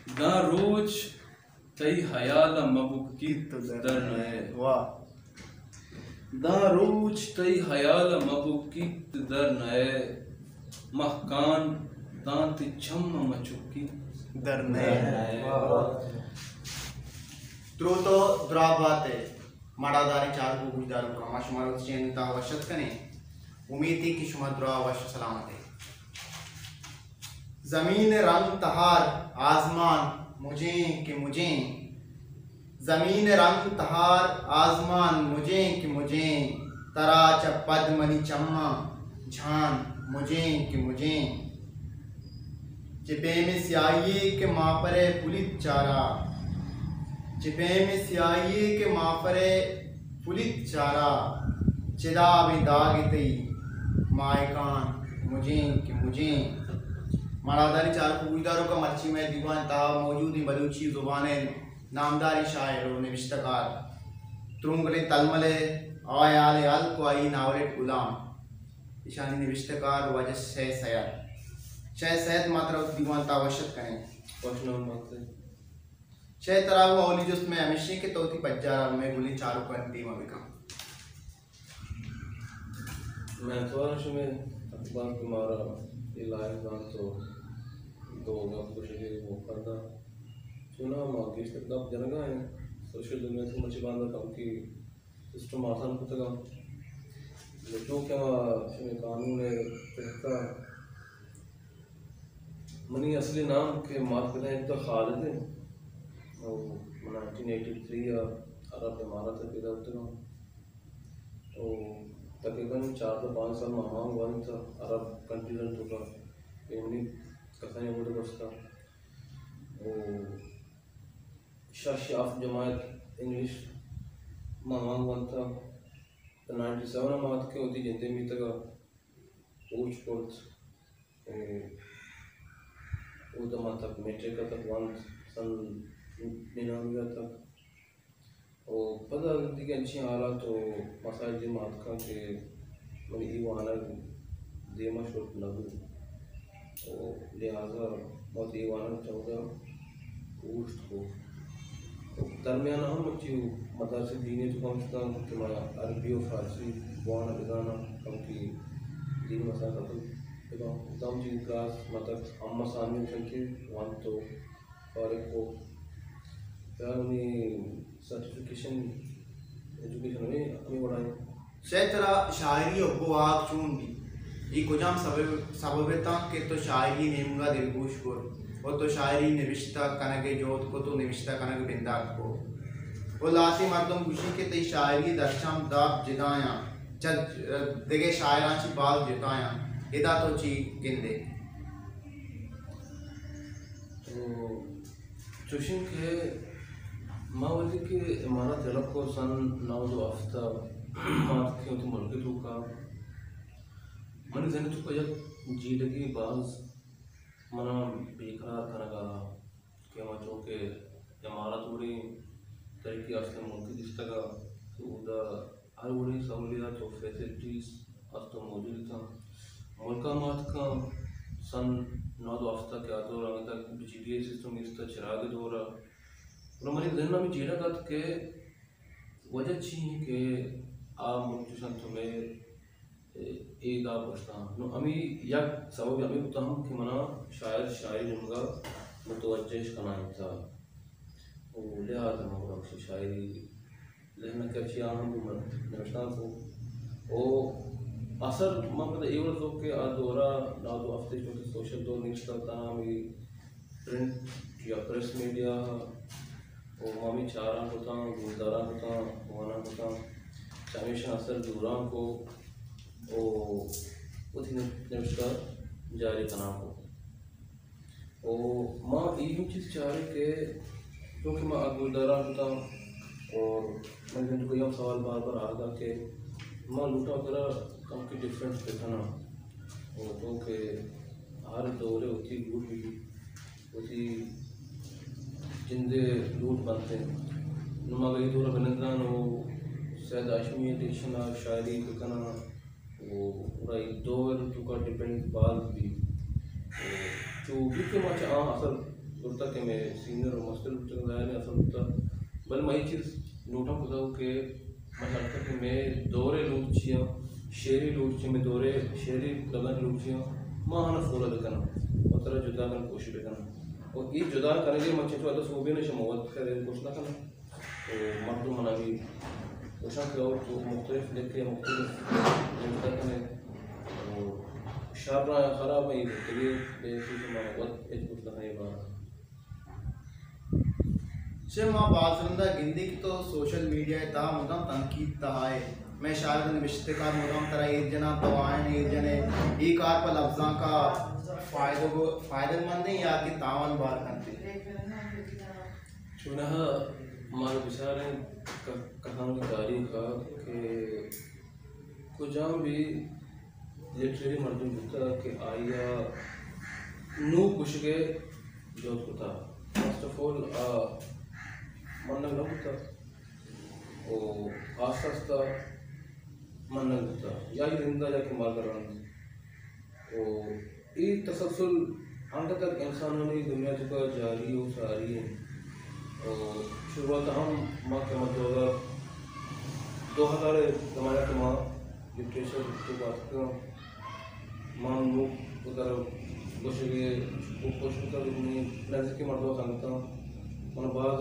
داں روچ تئی ہیال ءَ مہ بکیت تو در در نئے۔ واہ۔ داں روچ تئی ہیال ءَ مہ بکیت در نئے۔ مہکان داں تئی چم ءَ مہ چکیت در نئے۔ در نئے۔ واہ، واہ۔ دروت ءُ دراہ بات ئے۔ مڑاداریں چاروک ءُ گوشداروکاں، ما شمارا وتی چینل ءِ تہا وش اتک کنیں۔ امیت ایں کہ شما دراہ وش ءُ سلامت ئے۔ زمین رنگ تہار آزمان مجیں کہ مجیں، زمین رنگ تہار آزمان مجیں کہ مجیں، ترا چہ پد منی چماں جھان مجیں کہ مجیں۔ چہ پیم سیاہی کہ ماپرے پلیت چارا، چہ پیم سیاہی کہ ماپرے پلیت چارا، چدابیں داگ تئی ماہکان مجیں کہ مجیں۔ مڑاداریں چاروک ءُ گوشداروکاں، مرچی مئے دیوان ءِ تہا موجودیں بلوچی زبان ءِ نامداریں شاعر ءُ نبشتہ کار ترونگلیں تلمل ءِ آیال ءِ ہلک ءُ آئی ناولٹ غلام، ایشانی نبشتہ کار واجہ شے سید۔ شے سید، ما ترا وتی دیوان ءِ تہا وش اتک کنیں۔ وش نام بات ئے۔ شے، ترا گوں اولی جست مئے ہمیش ایں کہ تو وتی پجار ءَ مئے گلیں چاروکانی دیم ءَ بکن۔ منتوار شمئے اتباک کہ مارا اے لائق زانت ءُ دو گپ گوشگ ءِ موقع دات۔ چوناہا ما گیشتر گپ جنگ ءَ ایں، سوشل میڈیا ءَ مرچی باندا کمکے سسٹم آسان کتگ اَنت۔ بلے چونکہ ما شمئے قانون ءِ تحت ءَ، منی اصلی نام کہ مات پتاں یک تو خالد اِنت، ءُ من نائنٹین ایٹی تھری ءَ عرب امارات ءَ پیدا بوتگ آں۔ ءُ تقریباً چاردہ پانزدہ سال من ہمانگ وانینتگ عرب کنٹریز ءِ توکا، کہ منی کسانیں عمر گوستگ۔ ءُ شش یا ہفت جماعت انگلش من ہمانگ وانتگ۔ تو نائنٹی سیون ءَ ما اتکیں وتی جند ءِ میتگ ءَ کوچ کرت۔ ءُ اودا ما تک میٹرک ءَ تک وانت، سن ننانوے ءَ تک۔ ءُ پدا دگہ انچیں حالات ءُ مسائل دیم ءَ اتکاں کہ منی اے وانگ دیم ءَ شت نہ بوت۔ ءُ لہذا ما وتی اے وانگ چہ اودا اوشت کت۔ درمیان ءَ ہم مرچی مدارس دینی ءِ توکا ہم شتاں کہ ما عربی ءُ فارسی بوان ءَ بزاناں، کمکے دینی مسائل ءَ کپگ بباں۔ دم چیز کلاس مطلب اما ثانوی گوشنت کہ وانت ءُ فارغ کت۔ پدا منی سرٹیفکیشن ایجوکیشن ہمے، ہمے وڑا اِنت۔ شے، ترا شاعری ءِ حب ءُ واہگ چون بیت؟ اے کجام سبب، سبب اتاں کہ تو شاعری ءِ نیمگ ءَ دلگوش کرت ءُ تو شاعری نبشتہ کنگ ءِ جہد کت ءُ نبشتہ کنگ بندات کت؟ ءُ لہتیں مردم گوشی کہ تئی شاعری ءِ درچم داب جتایاں، چہ دگہ شاعراں چہ باز جتایاں، ادا تو چی گندئے؟ تو چوشیں کہ ما وھدے کہ امارات یلہ کت سن نود ءُ ہفت ءَ، ما اتکیں وتی ملک ءِ توکا، منی ذہن ءِ توکا یک جیڑگے باز منا بے قرار کنگ ءَ کہ ما چونکہ امارات وڑیں ترقی یافتہ ملکے دیستگ ءَ، تو اودا ہر وڑیں سہولیات ءُ فیسلٹیز است ءُ موجود اتاں۔ ملک ءَ ما اتکاں سن نود ءُ ہفت ءَ کہ آ دور ءَ انگت بجلی ءِ سسٹم نیست ءَ، چراگ ءِ دور ءَ۔ گڑا منی ذہن ءَ ہمے جیڑگ ات کہ وجہ چی اِنت کہ آ ملک چوش انت تو مئے اے داب گوشتاں۔ نوں ہمے یک سببے ہمے بوتگ ہم کہ منا شاعر شاعری نیمگ ءَ متوجہ اش کنائینتگ۔ او لہذا من گڑا گوشت شاعری لہنہ کہ چیا ہم گوں من نوشتانک کو۔ او اثر من پدا اے وڑ زرت کہ آ دورا نود ءُ ہفت ءَ چونکہ سوشل دور نیست ات، تہنا ہمے پرنٹ یا پریس میڈیا ءَ، او ما ہمے چاراں کتاں، گوشداراں کتاں، واناں کتاں، چہ ہمیشاں اثر زوراں کو، او وتی نبشتہ جاری کناں کو۔ او ما اے ہم چیز چاریں کہ چونکہ ما گوشداراں کتاں اور من جن کو ہم سوال بار بار آگا کہ ما لوٹاں ترا کم کی ڈیفرنس بکناں اور چونکہ ہر دور ءَ وتی لوٹ بی، وتی جند ءِ لوٹ بنت۔ نوں ما اگہ اے دور ءَ بننداں نوں سید ہاشمی ءِ ڈکشن ءَ شاعری بکناں، و گڑا اے دور ءِ توکا ڈیپینڈ باز بیت۔ و چو بوت کہ ما چہ آ اصل زرتگ کہ مئے سینئر و مستر بوتگ، ظاہر ایں اثر بوتگ، بلے ما اے چیز نوٹ ہم کتگ کہ ما چارتگ کہ مئے دور ءِ لوٹ چی آں، شعری لوٹ چی، مئے دور ءِ شعری لبزانکی لوٹ چی آں، ما آہاں فالو بکناں و ترا جدا کنگ ءِ کوشش بکناں۔ و اے جدا کنگ ءَ ما چنچو وھد ءَ سوبین ایں، شما وت کرے کوشش نہ کناں۔ و مردم منا بھی گوشاں کہ او تو مختلف لکھے، مختلف نوشتہ کنے، و شر آں یا خراب آں، اے گفتگے بے شی، شما وت ہچ گوشت نہ کنے بارا۔ چہ ما باز رندا گندیں کہ تو سوشل میڈیا ءِ تہا مدام تنقید تہا ئے۔ مئے شاعر نبشتہ کار مدام ترا ایر جناں، تو آیان ایر جنے۔ اے کار پہ لبزانک ءَ فائدہ گو-، فائدہ مند ایں یا کہ تاوان بار کنت؟ چوناہا مارا بچاریں ک-، کہانگی تاریخ ءَ کہ کجام بھی لٹریری مردم بوتگ کہ آئی ءَ نوک گوشگ ءِ جہد کتگ۔ فرسٹ آف آل، آ منگ نہ بوتگ و آستہ آستہ منگ بوتگ، یا اے زندہ یا کہ مرگ ءَ رند۔ و اے تسلسل انگت تک انسانانی دنیا توکا جاری و ساری انت۔ و شروعات ہم ما کہ ما دو ہزار، دو ہزار زمانہ کہ ما لٹریچر توکا اتکاں، ما نوں پتر گوشگے و کوشش کتگ، منی نزیکی مردم سنگتاں من باز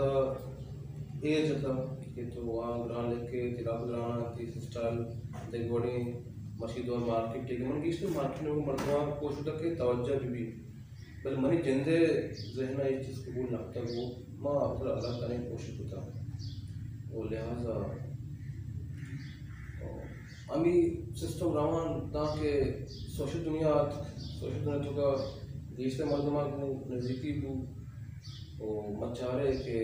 ایر جتگ کہ تو آ گران لکھے، تئی لبز گران انت، تئی اسٹائل دگہ وڑیں، مرچی دور مارکیٹ ءَ کہ من گیشتر مارکیٹ ءَ مردماں کوشش کتگ کہ توجہ بہ بیت، بلے منی جند ءِ ذہن ءَ اے چیز قبول نہ کتگ و ما وترا الگ کنگ ءِ کوشش کتگ۔ و لہذا ہمے سسٹم روان داں کہ سوشل دنیا اتک، سوشل دنیا توکا گیشتر مردماں گوں نزیکی بو و من چارے کہ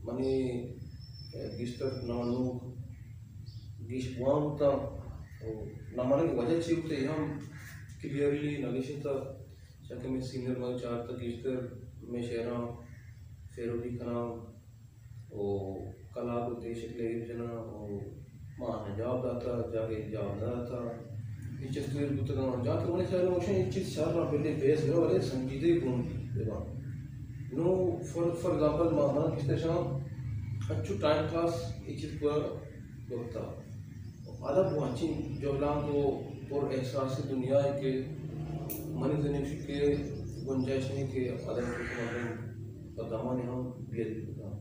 منی گیشتر نوانوک گیش بوان بوتاں و نہ منگ ءِ وجہ چی بوتگ، اے ہم کلیئرلی نہ گیشتگ۔ چیا کہ مئے سینئر من چارتگ گیشتر مئے شعراں پیروڈی کناں و کلاب و دے شکل ءَ ایر جناں و ما آہاں جواب داتگ، جاگہے جواب نہ داتگ۔ اے چست و ایر بوتگاں۔ جہاں تک منی خیال ءَ گوشاں اے چیز شر آں، بلے بحث بہ بلے سنجیدگی گوں بہ باں۔ نوں فار، فار ایگزامپل ما، من گیشتر شاں انچو ٹائم پاس اے چیز پورا گپتا۔ ادب و انچیں جہلانک و پر احساسی دنیا ہے کہ منی ذہن ءَ کہ گنجائش نہیں کہ ادب کو مردم پہ دمانے ہم بے ادبی بکن۔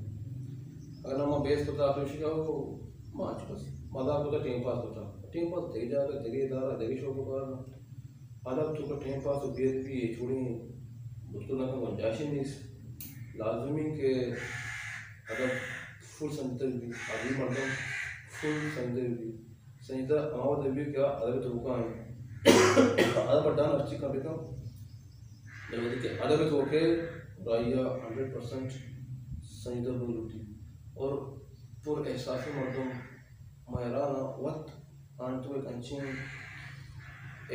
اگر ما بحث کتا تو شکا ہو، ما انچو بس مزاق کتا، ٹائم پاس کتا۔ ٹائم پاس دگہ جاگہ، دگہ ادارہ، دگہ شعبہ کار۔ ادب توکا ٹائم پاس و بے ادبی اے چوڑیں بوتگ نہ کنت، گنجائش نیست۔ لازمی کہ ادب فل سنجیدہ بہ بیت، ادبی مردم فل سنجیدہ بہ بیت۔ سنجیدہ ہما وھد بہ بیت کہ آ ادب توکا انت۔ ادب ءَ ڈن ہرچی کن بہ کن، بلے وھدے کہ ادب توکا، گڑا آئی ءَ ہنڈریڈ پرسنٹ سنجیدہ بوگ لوٹیت۔ اور پر احساسی مردم، ما حیران آں وت آنتو یک انچیں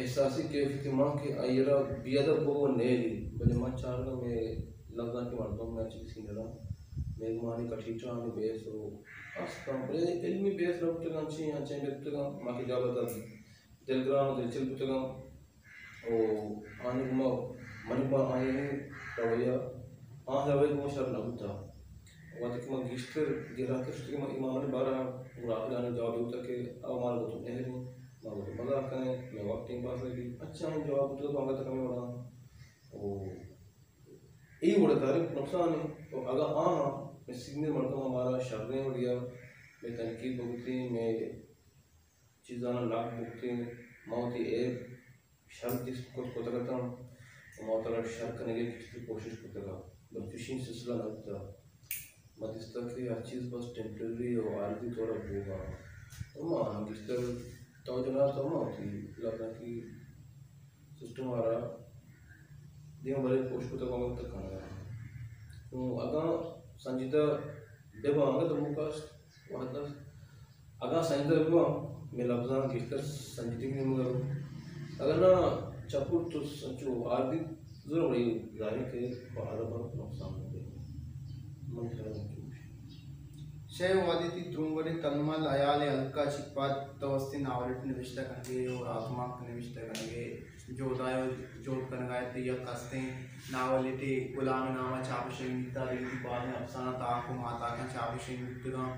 احساسی کیفیتے مان کہ آئی ءَ را بے ادب بوگ ءَ نیلی، بلے من چارگاں مئے لبزانکی مردم، مئے چیز سینئراں، مئے گمانی کٹیٹاں، مئے بیس و استاں، بلے علمی بیس نہ بوتگاں، انچیں، انچیں بوتگاں، ما کہ جاگہ دلگران و دلچل بوتگاں۔ و آنی گوما منی گوما آیانی رویہ، آ رویہ گوما شر نہ بوتا۔ وھدے کہ من گیشتر گہراتر شتگاں، من امام منی بارہ گڑا آخر آنی جواب بوتا کہ او مارا گوتو نہریں، مارا گوتو مزاق کنیں، مئے وقت ٹائم پاس لگی۔ اچھا، آنی جواب بوتا تو انگت کمیں وڑا۔ و اے وڑا تاریخ نقصان ہے۔ و اگاں آ مئے سینئر مردم ہمارا شریں وڑیا مئے تنقید بگوتیں، مئے چیزانا نقد بکتیں، ما وتی عیب شر دیست کت کتگ اتاں و ما وتارا شر کنگے گیشتر کوشش کتگ ات، بلے چشیں سلسلہ نہ بوتگ۔ ما دیستگ کہ ہر چیز بس ٹیمپریری و عارضی طور ءَ بوگ ءَ انت۔ و ما آہاں گیشتر توجہ نہ داتگ، ما وتی لبزانکی سسٹم ءَ را دیم برے کوشش کتگ، ما وت کنگ ءَ انت۔ نوں اگاں سنجیدہ بہ باں، انگت موقع است، وھد است، اگاں سنجیدہ بہ باں، مئے لبزانک گیشتر سنجیدگی نیمگ ءَ رو۔ اگاں نہ چپر تو انچو عارضی زور وڑی ظاہر کہ پہ ادب ءَ نقصان دے۔ من خیال انچو۔ شے وادی تی ترونگڑے تلمل حیال ہلکا چکپات تو استے ناولٹ نوشتہ کنگے اور آزمانک نوشتہ کنگے۔ جہد ءَ جہد کنگ ءَ ات، یک ہستیں ناولے ٹی غلام ءِ نام ءَ چاپ ءُ شنگ بیتگ، ریتی بازیں افسانہ تاک ءُ ماہتاکاں چاپ ءُ شنگ بیتگاں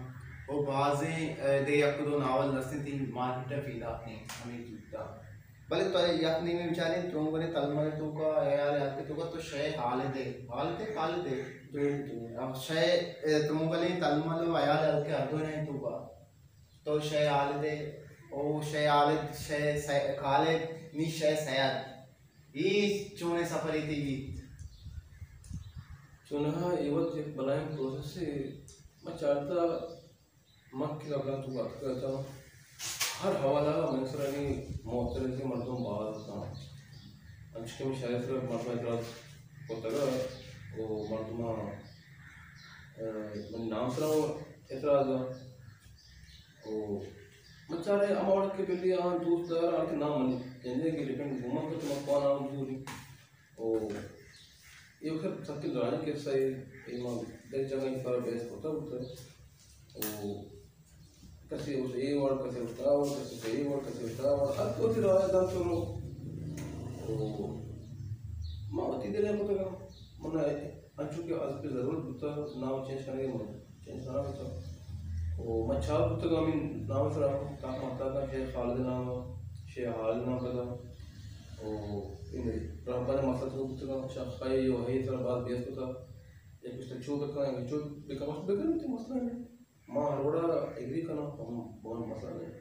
ءُ بازیں، اے، دے یک دو ناول ہستیں تئی مارکیٹ ءَ پیداک ایں ہمے زوت ءَ۔ بلے تو یک نیمے بچاریں ترونگلیں تلمل ءِ توکا، ہیال ءِ ہلک ءِ توکا تو شے ہالد ئے، ہالد ئے، خالد ئے؟ دوئیں، دوئیں۔ اب شے، اے، ترونگلیں تلمل ءُ ہیال ءِ ہلک ءِ ہر دوئینانی توکا تو شے ہالد ئے، او شے ہالد، شے سے-، خالد، نی شے سید۔ اے چونیں سفرے تئی بیت؟ چوناہا اے وت یک بلاہیں پروسسے، ما چارتہ من کہ قبلاں تو اتکگ اتاں، ہر حوالہ ءَ منی سرا نی معترضیں مردم باز اتاں۔ انچو کہ من شاعر ءِ سرا مردم اعتراض کتگ ءُ مردماں، اے، منی نام سرا اعتراض ءُ من چارے ہما وڑ کہ بلی آں دوست دار آں کہ نام منی جندے کہ ڈیپینڈ گوما کہ تو من کون نام زوری۔ او اے وخت سکیں دراجیں قصہ اے، اے ما دگہ جاگہ اے پر بحث کرتا بوتا۔ او کسے اس اے وڑ، کسے اس آ وڑ، کسے اس اے وڑ، کسے اس آ وڑ، ہر کوئی راہ دان تو رو۔ او ما وتی دل ءَ کتگا، من انچو کہ از پہ ضرورت بوتا، نام چینج کنگے من۔ چنچ نام اتاں۔ او من چار بوتگاں ہمے نام سرا، تاک ماہتاکاں شے خالد نام، شے خالد نام پدا۔ او اے رہبر مقصد کو بوتگاں، شاہ خی و ہی سرا باز بیس کتا۔ یک گوشتہ چو بکن، یک چو بکن، وقت بکن، تو مسئلہ نہیں۔ ما ہر وڑا ایگری کناں، ہم بہن مسئلہ نہیں۔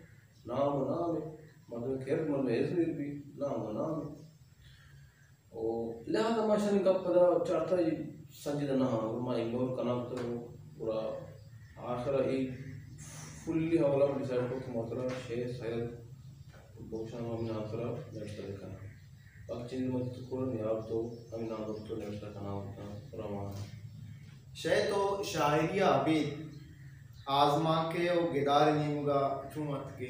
نام و نام ہے، مردم کرد مردم ازمیر بھی، نام و نام ہے۔ و لہذا ما اشانی گپ پدا چارتا سنجیدہ نہ آں، ما اگنور کناں کتگ و گڑا آخر ء اے فلی حوالہ ما ڈیسائیڈ کت کہ ما ترا شے سید بخشان ہمے نام سرا نوشتہ بکناں۔ باقی چیز ما تو کور نیاب تو ہمے نام تو نوشتہ کناں کتاں روان۔ شے تو شاعری ء ابید آزمانکے و گدار نیمگا چون اتکے؟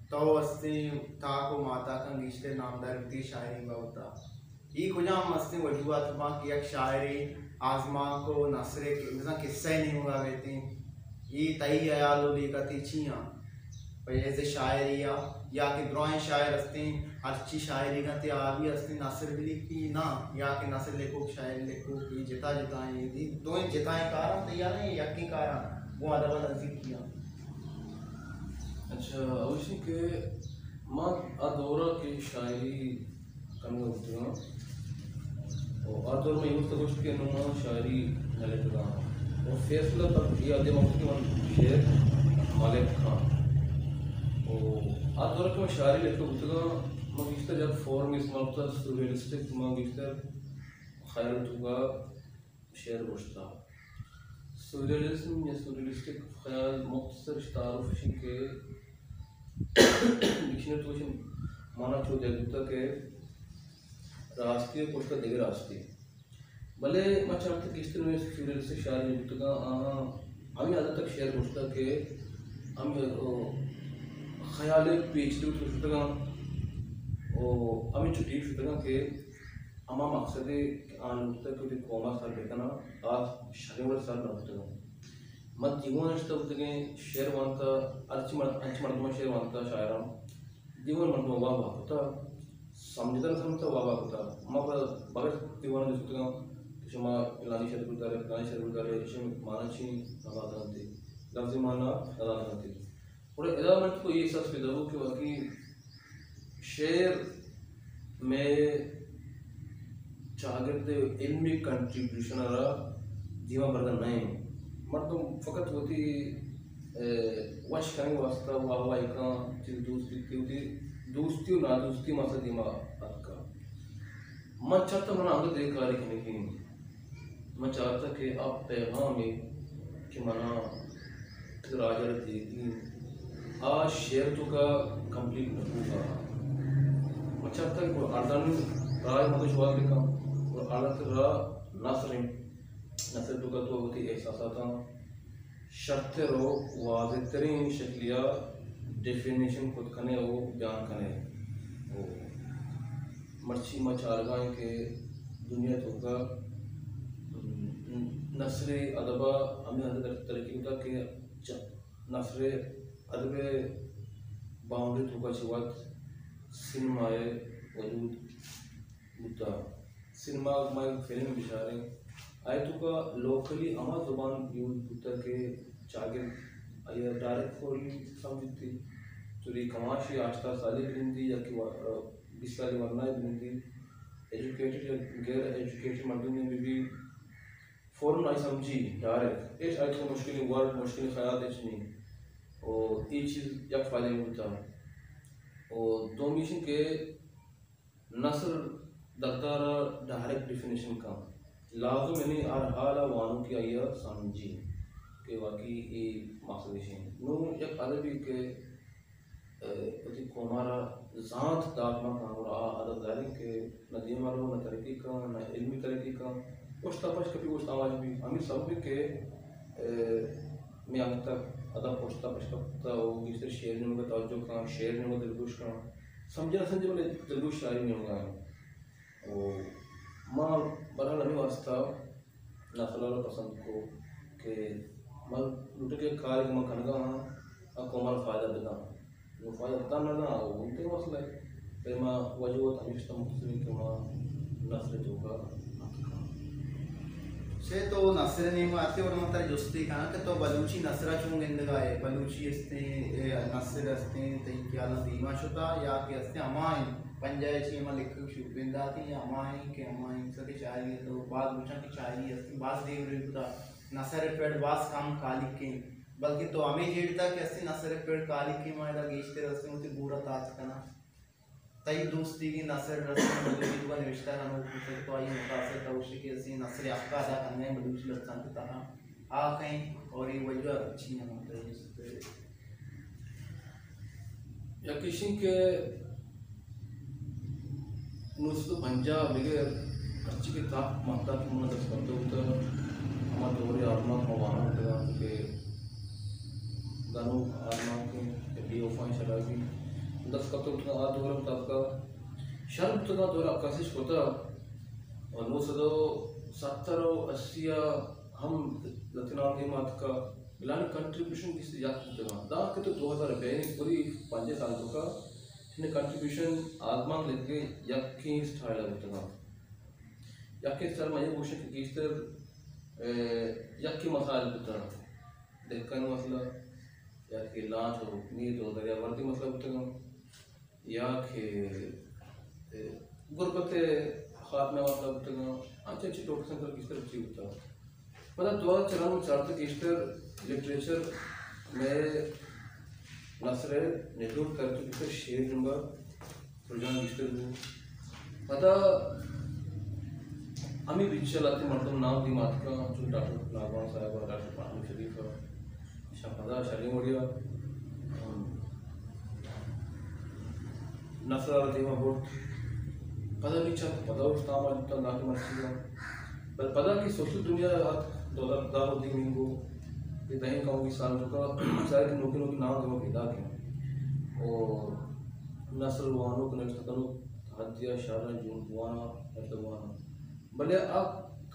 تو استیں تاک و ماتاکاں گیشتر نامدار بیتگے شاعری بابتا۔ اے کجام مستیں وجوہات باں کہ یک شاعرے آزمانک و نثرے کہ بزاں قصہ ء نیمگا بیتیں؟ اے تئی ہیال و لیکہ تئی چی آں؟ پہ ایز اے شاعری ء یا کہ درائیں شاعر استیں، ہرچی شاعری کنت آ بھی استیں نثر بھی لکھی نا، یا کہ نثر لکھوک شاعری لکھوک، اے جتا جتا ایں، اے دوئیں جتائیں کاراں تئی ہیال ء یکیں کاراں گوں ادب ء نزیکی آں۔ اچھا، اوشی کہ ما آ دورا کہ شاعری کنگا بوتگاں۔ و آ دور ما اے واسطہ گوشت کہ نوں ما شاعری نہ لکھگاں۔ و فیصلہ تک اے آدے ما کہ من شعر ما لکھاں۔ و آ دور کہ ما شاعری لکھگا بوتگاں، ما گیشتر یک فارم استعمال کتا، سورریلسٹک، ما گیشتر خیال توکا شعر گوشتا۔ سورریلزم یا سورریلسٹک خیال مختصر اش تعارف اش انت کہ ڈکشنری توش مانا چو دے بوتا کہ راستی و پشتا دگہ راستی۔ بلے ما چارت گیشتر نویں سورریلسٹک شاعر بوتگاں، آہاں ہمے حد تک شعر گوشتا کہ ہمے، او، خیال پیچیدہ تو شتگاں، او، ہمے چو ڈیپ شتگاں کہ ہما مقصدے کہ آ لوٹتگ کہ وتی قوم ء سر بکناں، آ شریں وڑ ء سر نہ بوتگ انت۔ ما دیوان نشتہ بوتگیں، شعر وانتا، ہرچی مرد، انچ مردماں شعر وانتا، شاعراں دیوان مردماں واہ واہ کتا، سمجھتا نہ سمجھتا واہ واہ کتا۔ ما پدا بغیر دیوان دیستگاں کہ شما پلانی شعر گل دارے، پلانی شعر گل دارے، ایشی مانا چی ادا کنتے، لفظی مانا ادا کنتے۔ گڑا ادا من تو اے احساس پیدا بو کہ واقعی شعر مئے چاگرد ء علمی کنٹریبیوشن ء را دیما برگا نہ انت۔ مردم فقط وتی، اے، وش کنگ واسطہ واہ واہی کن، چیز دوست بیتی، وتی دوستی و نادوستی ماسا دیما اتکا۔ من چاہتا منا انگت دگہ کارے کنگی انت۔ من چارتگ کہ آ پیغامے کہ منا راج ء را دیگی انت، آ شعر توکا کمپلیٹ نہ بوگا۔ من چارتگ کہ گڑا اردانی راہ ء مردم شوہاز بکن، گڑا اردن تر راہ نثر انت۔ نثر توکا تو وتی احساساتاں شرتر و واضح تریں شکلیا ڈیفینیشن کت کنے و بیان کنے۔ و مرچی ما چارگا ایں کہ دنیا توکا، م، نثر ادب ء ہمے حد تر-، ترقی کتا کہ چ-، نثر ادب ء باؤنڈری توکا چہ وت سینما ء وجود بوتہ۔ سینما ما یک فلم بچاریں، آئی توکا لوکلی ہما زبان یوز بوتہ کہ چاگرد آئی ءَ ڈائریکٹ فورلی سمجھتی۔ چوری کماشی ہشتاد سالی بنندی یا کہ وا-، بیست سالی ورنائے بنندی، ایجوکیٹڈ یا غیر ایجوکیٹڈ مردم بہ بی، فوراً آئی سمجھی ڈائریکٹ، ہچ آئی تو مشکلی ورڈ، مشکلی خیال ہچ نہیں۔ او اے چیز یک فائدہ بوتا۔ او دومی چیز کہ نثر دگدار ءَ ڈائریکٹ ڈیفینیشن کن، لازم یعنی ہر حال ءَ وانوکی آئی ءَ سمجھی کہ واقعی اے مقصد اش انت۔ نوں یک ادبی کہ ءَ وتی قوم ءَ را زانت دات مہ کن، گڑا آ ادب داریں کہ نہ دیم ءَ رو، نہ ترقی کن، نہ علمی ترقی کن، پشت ءَ پشت کپی، اوشت آواز بی۔ ہمے سبب کہ ءَ مئے انگت ادب پشت ءَ پشت کپتہ و گیشتر شعر نیمگ ءَ توجہ کن، شعر نیمگ ءَ دلگوش کن، سمجھے نہ سمجھے بلے دلگوش شاعری نیمگ ءَ انت۔ و ما بہرحال ہمے واسطہ نثر ءَ را پسند کو کہ من لوٹاں کہ کارے کہ من کنگا آں، آ قوم ءَ را فائدہ بداں۔ نوں فائدہ داں نہ داں، او وتی مسئلہ ہے۔ پہ ما وجہ وت ہمیش تاں مختصر کہ ما نثر ءِ توکا اتکاں۔ چے تو نثر ءِ نیما اتکے، اور من ترا جستے کناں کہ تو بلوچی نثر ءَ چون گندگا ئے؟ بلوچی استیں، اے نثر استیں، تئی خیالاں دیما شتا یا کہ استیں ہما انت؟ پنجاہ ءَ چی ہما لکھگ شروع بنداتی یا ہما انت کہ ہما انت کہ شاعری ءَ تو باز گوشاں کہ شاعری استیں باز دیم روی کتا، نثر ءِ پڑ باز کم کالیکیں، بلکہ تو ہمے جیڑتا کہ استیں نثر ءِ پڑ کالیکیں، ما ادا گیشتر استیں وتی گورا تاچ کناں۔ تئی دوستیگیں نثر رسم بلوچی توکا نوشتہ کنوک بوتگ، تو آئی متاثر، تو گوشے کہ استیں نثر ءِ حق ءَ ادا کنگا ئے بلوچی لبزانک ءِ تہا۔ آ کئے اور اے وجہ چی انت؟ یک ایش انت کہ نو سد و پنجاہ بگر ہرچی کہ تاک ماتا کہ من دست کپتہ بوتہ، ہما دور ءِ آزمانک ما وانان بوتگاں کہ گنوک آزمانک انت کہ بے وفائیں شرابی دست کپتہ بوتگاں۔ آ دور ءِ مطابق شر بوتگاں، دور عکاسیش کتہ، اور نو سد و ستر و اسی ءَ ہم لتنام دیم آتکا، بلانی کنٹریبیوشن گیشتر یک بوتگاں۔ داں کہ تو دو ہزار بیست پوری پنجاہ سال توکا، اشانی کنٹریبیوشن آزمانک لکھگے یکیں اسٹائل ءَ بوتگاں۔ یکیں اسٹائل ما اے گوشیں کہ گیشتر، اے، یکیں مسائل بوتگاں۔ دہکانی مسئلہ، یا کہ لانچ و میت و دریا وردی مسئلہ بوتگاں۔ یا کہ، اے، غربت ءِ خاتمہ ءِ واستہ بوتگاں، انچیں انچیں ٹاپکس انت گیشتر چی بوتگ۔ پدا دو ہزار چار ءَ چارتگ گیشتر لٹریچر مئے نثر ءِ نزور تر تو گیشتر شعر نیمگا رجحان گیشتر بوت۔ پدا ہمے بیچ ءَ لہتیں مردم نام دیم آتکاں، چون ڈاکٹر ناگوان صاحب ءَ، ڈاکٹر محمود شریف ءَ، شہ پدا شریں وڑے ءَ، ہم، نثر ءَ را دیما برت۔ پدا بھی چہ پدا اوشت آماچ بوتاں دانکہ مرچی ءَ۔ بل پدا کہ سوشل دنیا ءَ اتک، دو ہزار دہ ءَ دیم انگو، اے دہیں کمو بیست سال توکا ظاہر کہ نوکیں نوکیں نام دیما پیداک انت۔ اور نثر وانوک، نوشتہ کنوک، حد یا شر جون بوانا، نوشتہ بوانا۔ بلے آ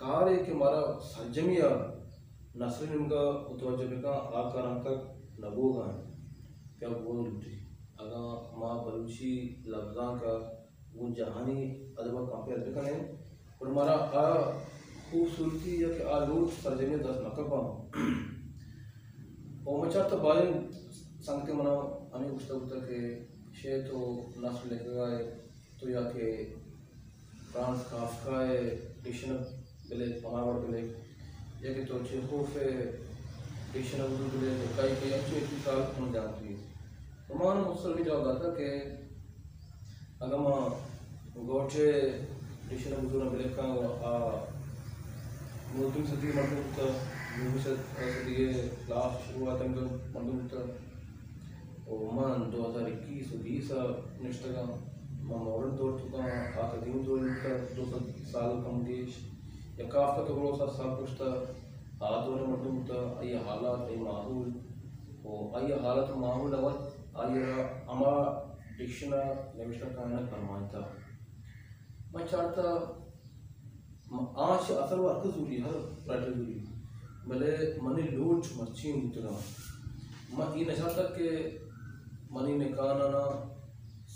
کارے کہ مارا سرجمی ءَ نثر ءِ نیمگا متوجہ بکاں، آ کار انگت نہ بوگا انت کہ آ بوگ لوٹی۔ اگاں ما بلوچی لبزانک ءَ گوں جہانی ادب ءَ کمپیئر بکنیں، گڑا مارا آ خوبصورتی یا کہ آ لوٹ سرجمی ءَ دست نہ کپاں۔ او من چارتہ بازیں سنگتے منا ہمے گوشتہ بوتہ کہ شے تو نثر لکھگا ئے، تو یا کہ فرانز کافکا ءِ ڈکشن ءَ بلے، پماوڑ بلے، یا کہ تو چیخوف ءِ ڈکشن ءَ اردو بلے، تو کئی کئی انچو انچو سال ہم جانتی۔ تو ما مختصر ہمے جواب داتا کہ اگاں ما گوٹھے ڈکشن ءَ اردو نا بلکاں و آ نوزدہمی صدی مردم بوتا، نوزدہمی صد-، صدی ءِ لاسٹ شروعات ءَ مردم بوتا۔ و من دو ہزار اکیس و بیس ءَ نشتگاں۔ من ماڈرن دور توکاں، آ قدیم دور بوتا، دو سد سال کم گیش۔ یا کافکا تو گڑا سد سال پشتا، آ دور مردم بوتا، آئی حالات، آئی ماحول، و آئی حالات و ماحول ءَ وت آئی ءَ را ہما ڈکشن ءَ نوشتہ کنان ءَ پرمائینتا۔ من چارتا آ چہ اصل و ہرکس زوری، ہر رائٹر زوری، بلے منی لوٹ مرچی بوتگاں۔ من اے نہ چارتگ کہ منی نکانانا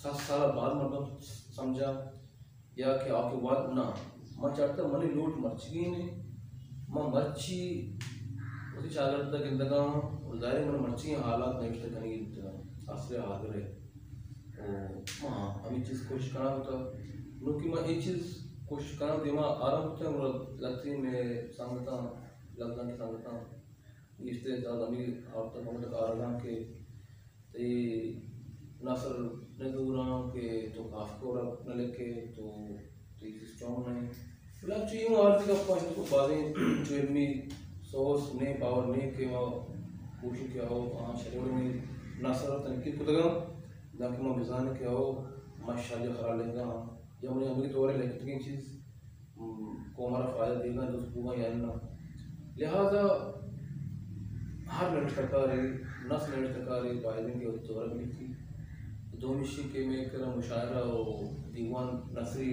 سد سال بعد مردم سمجھا۔ یا کہ آ کہ وت نہ، ما چارتہ منی لوٹ مرچیگین انت، ما مرچی وتی چاگرد ء گندگاں و ظاہر من مرچی حالات نوشتہ کنگی بوتگاں عصر حاضر ء۔ و ما ہمیں چیز کوشش کناں بوتہ، نوکی ما اے چیز کوشش کناں دیما آرام بوتہ، گڑا لہتے میں سنگتاں لبزاں کہ سنگتاں گیشتر زیادہ ہمیں آرتا ہمیں تک آرگاں کہ تئی نثر نہ زوراں کہ تو کافی کور نہ لکھے، تو تئی چیز چون نہ انت۔ بلے چو اے وارتی گپاں انت کہ بازیں چو علمی سورس نے، پاور نے کہ ما کوشش کہ آؤ آں شرور میں نثر تنقید کتگاں، نہ کہ ما بزانیں کہ آؤ ما شاید خراب لکھگاں یا منی ہمیں دور لکھتگیں چیز م، قوم ء را فائدہ دیگا، درست بوگا یا نہ۔ لہذا ہر نوشتہ کارے، نثر نوشتہ کارے باید انت کہ وتی دور ء بلکھی۔ دومی شی کہ مئے کرا مشاعرہ و دیوان نثری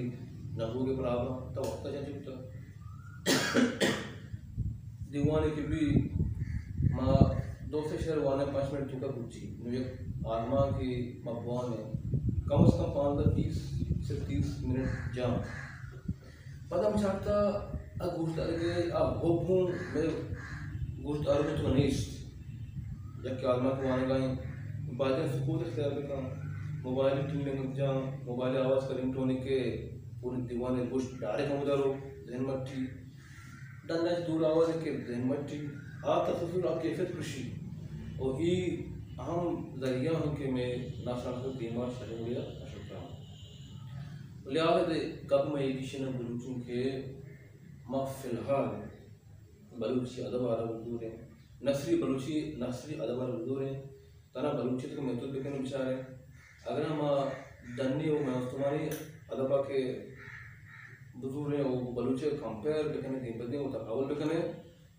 نہ بوگ ء پرابا تا وقت ء چنچو بوتا۔ دیوانے کہ بی ما دو سے شعر وانے پنچ منٹ توکا بوچی۔ نو یک آرمان کہ ما بوانے کم از کم پانزدہ بیس سے تیس منٹ جان۔ پدا ہم چارتا آ گوشت دارگ ء آ حب ہوں مئے گوشت دارگ ء تو نیست۔ یک کہ آزمات وانگا ہیں، باید سکوت اختیار بکن، موبائل ٹیوننگ جان، موبائل آواز کا رنگ ٹونی کے پوری دیوان گوشت ڈائریکٹ ہم درو ذہن مٹی۔ ڈنگا چہ دور آواز کہ ذہن مٹی۔ آ تسلسل آ کیفیت کشی۔ و ای ہم ذریعہ ہم کہ میں ناسرانسر دیما شریں گڑیا اشکتا ہوں۔ لہذا دے گپ میں ایڈیشن بلوچوں کہ ما فی الحال بلوچی ادب ء را بزوریں، نثری بلوچی نثری ادب ء را بزوریں، تنا بلوچی تک محدود بکنیں بچاریں۔ اگر ما ڈنی و مئے استمانی ادب ء کہ بزوریں و بلوچی ء کمپیئر بکنیں، دیم پہ دیم و تقابل بکنیں،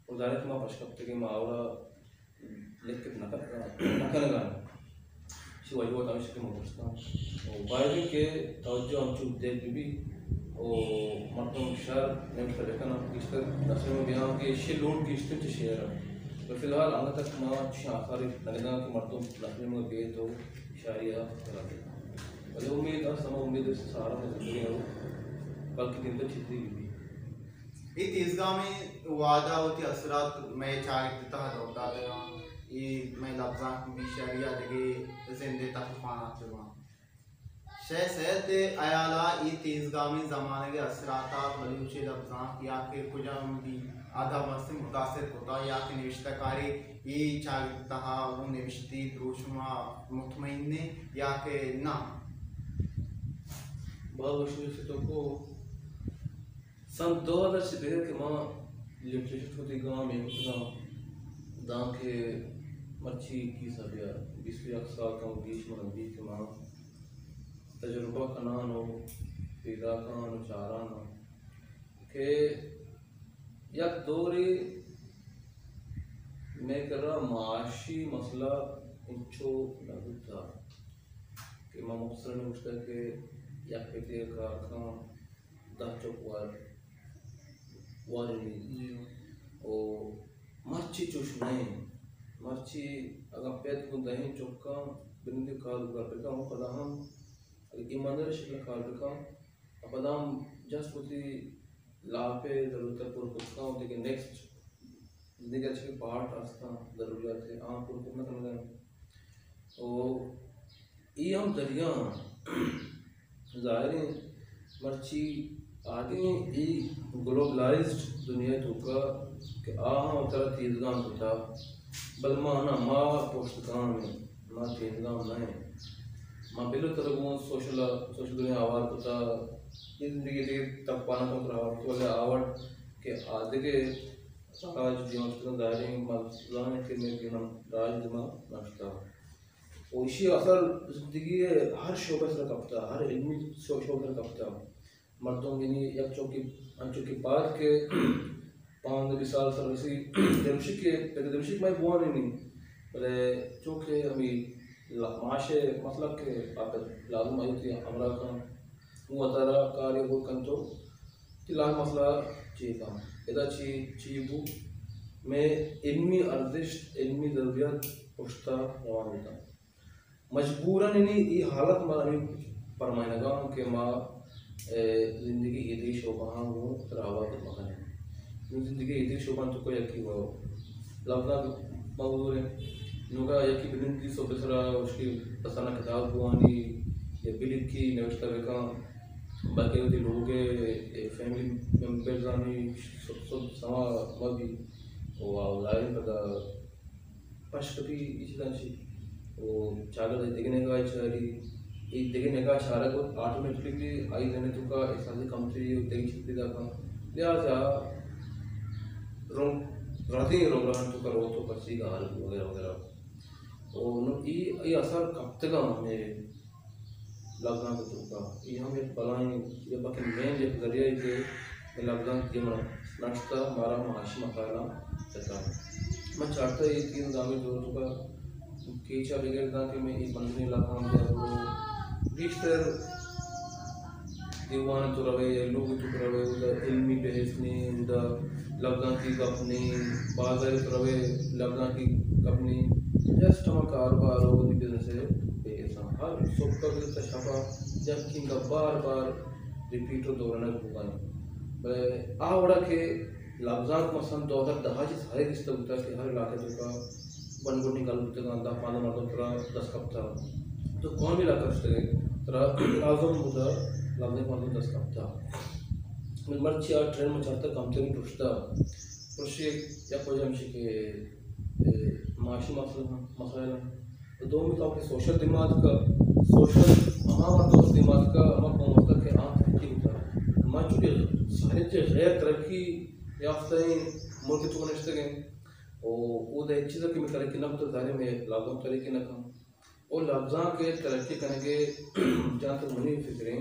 و ظاہر ہے کہ ما پشکپتگیں، ما اوڑا لکھت نہ کن-، نہ کنگا۔ شی وجہ وت ہمیش کہ من گوشتاں۔ و باید انت کہ توجہ انچو دیگ بہ بی و مردم شر نوشتہ بکناں، گیشتر نثر میں بیاں کہ شی لوٹ گیشتر چہ شعر ء۔ و فی الحال انگت تک ما چی آثار نگداں کہ مردم نثر میں بیت و شاعری ء کرا بیت۔ بلے امید است، ہما امید است سارا میں زندگی رو، بلکہ دنتر چیزی بہ بی۔ اے تیزگامیں وہد ء وتی اثرات مئے چاگرد ء تہ ء دور داتگ انت۔ اے مئے لبزانک بی شعری ء دگہ زند ء تہ ء خواناتگ انت۔ شے سید ء ہیال ء اے تیزگامیں زمانگ ء اثرات ء بلوچی لبزانک یا کہ کجام بی ادب است متاثر کتگ یا کہ نوشتہ کاری اے چاگرد ء تہ ء گوں نوشتی دروشم ء مطمئن انت یا کہ نہ؟ باز وش نوشت تو کو سن دو ہزار چہ بگر کہ ما لٹریچر ء وتی گام ایر کتگاں، دانکہ مرچی کیسا بیا بیست و یک سال کم گیش من بیت کہ ما تجربہ کنان و پیداکان و چاران کہ یک دورے مئے کرا معاشی مسئلہ انچو نہ بوتا کہ ما مختصراً گوشتگ کہ یک پتے کار کن، دہ چک وار وارینی۔ جی۔ و مرچی چوش نہ انت۔ مرچی اگاں پت گوں دہیں چکاں بنندی کار بکار بکن، و پدا ہم اگہ ایمانداری شکل کار بکن، و پدا ہم جست وتی لاپ ء ضرورت ء پر کت کن، و دگہ نیکسٹ زندگی ء چکے پارٹ استاں، ضروریات ء آں پر کت نہ کنگ ء انت۔ و اے ہم ذریعہ آں۔ ظاہر انت مرچی آدگیں اے گلوبلائزڈ دنیا ء توکا کہ آہاں وترا تیزگام کتا، بلے ما نہ، ما پشت گام ایں، ما تیزگام نہ ایں۔ ما بلوتر گوں سوشل، سوشل دنیا آوار کتا، اے زندگی دگہ تپانہ کم تر آوار کتا، بلے آوڑ کہ آدگہ راج دیما شتگاں، ظاہر انت ما زانیں کہ مئے دیما راج دیما نشتا۔ و ایشی اثر زندگی ء ہر شعبہ سر کپتا، ہر علمی شعبہ سر کپتا۔ مردم یعنی یک چوکی انچو کہ پاد کہ پانزدہ بیست سال سر رسی، دمشق کہ پدا دمشق مئے بوان نی، بلے چوکہ ہمیں لا-، معاش ء مسئلہ کہ آپ لازم آئی وتی ہمراہ کن، اوں وتارا کارے ہور کن تو کہ لاز مسئلہ چی کن، ادا چی، چی بو، مئے علمی ارزشت، علمی ضروریات پشتا روان بوتن۔ مجبوراً یعنی اے حالت ما ہمیں پرمائینگا ہوں کہ ما اے، زندگی ایدگہ شعبہاں گوں ترا آباد مہ کنیں۔ نوں زندگی ایدگہ شعبہاں تو کوئی یکی و لبزانک موضوع ہے۔ نوکا یکی بنندی سو بسرا اشکی پسانا کتاب بوانی یا بلکی نوشتہ بکاں، بلکہ وتی لوگ ء فیملی ممبرز آنی سب سب سما مہ بی و ظاہر پدا پش کپی اے چیزاں چی و چاگرد دگہ نگاہ چاری، اے دگہ نگاہ چارگ وت آٹومیٹکلی آئی ذہن توکا احساس کمتری و دگہ چیز پیدا کن۔ لہذا رون ردیں روگران توکا روت و پسی گار وغیرہ وغیرہ۔ و نوں ای، ای اثر کپتگاں ہمے لبزانک توکا۔ ای ہم یک بلائیں یا بلکہ مین یک ذریعہ ای کہ لبزانک دیما نشتہ مارا معاشی مسائلاں جتا۔ من چارتا ای تین دامی دور توکا کیچا بگر داں کہ میں ای بندنی لبزانک یا گیشتر دیوان تو روے یا لوگ تو روے، اودا علمی بحث نی، اودا لبزانکی گپ نی، بازار تو روے لبزانکی گپ نی، جسٹ ہما کاروبار و وتی بزنس ء بے حساب۔ ہر صبح بگر تا شپا یکیں گپ بار بار ریپیٹ و دورنگ بوگانی۔ بلے آ وڑا کہ لبزانک مثلاً دو ہزار دہ ء چہ ساری گستا بوتا کہ ہر علاقہ توکا گونڈ گونڈیں گل بوتگاں، دہ پانزدہ مردم ترا دست کپتا۔ تو قومی علاقہ شتگے، ترا لازم بوتا لازم مردم دست کپتا۔ بلے مرچی آ ٹرینڈ من چارتا کمتریں پرشتا۔ پرشی یک وجہ ہمشی کہ، اے، معاشی مسئلہ، مسائل ہیں۔ تو دومی تو کہ سوشل دیما اتکا، سوشل ہما مردم دیما اتکا، ہما قوم اتکا کہ آ ترقی بوتا۔ ما چونکہ سارے چہ غیر ترقی یافتہ ایں ملک تو نشتگیں۔ و اودا ہچ چیزا کہ میں ترقی نہ کتگ، ظاہر ہے میں لبزانک ترقی نہ کن۔ و لبزانک ء ترقی کنگ ء جہاں تک منی فکریں،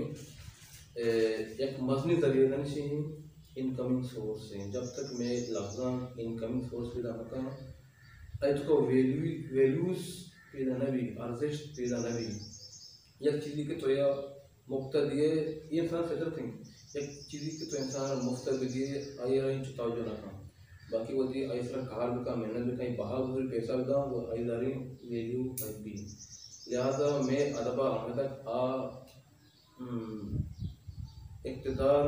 اے، یک مزنیں ذریعہ دنشی انکمنگ سورس ہیں۔ جب تک میں لبزانک انکمنگ سورس پیدا نہ کن، اے تو ویلیو، ویلیوز پیدا نہ بی، ارزشت پیدا نہ بی۔ یک چیزی کہ تو یا مفت ء دیئے، اے انسان فطرت انت۔ یک چیزی کہ تو انسان ء مفت ء بدیئے، آئی ء را انچو توجہ نہ کن۔ باقی وتی آئی سرا کار بکن، محنت بکن، بہا بزوری، پیسہ بداں، و آئی داریں ویلیو آئی بی۔ لہذا مئے ادب ء ہمے تک آ، ہم، اقتدار،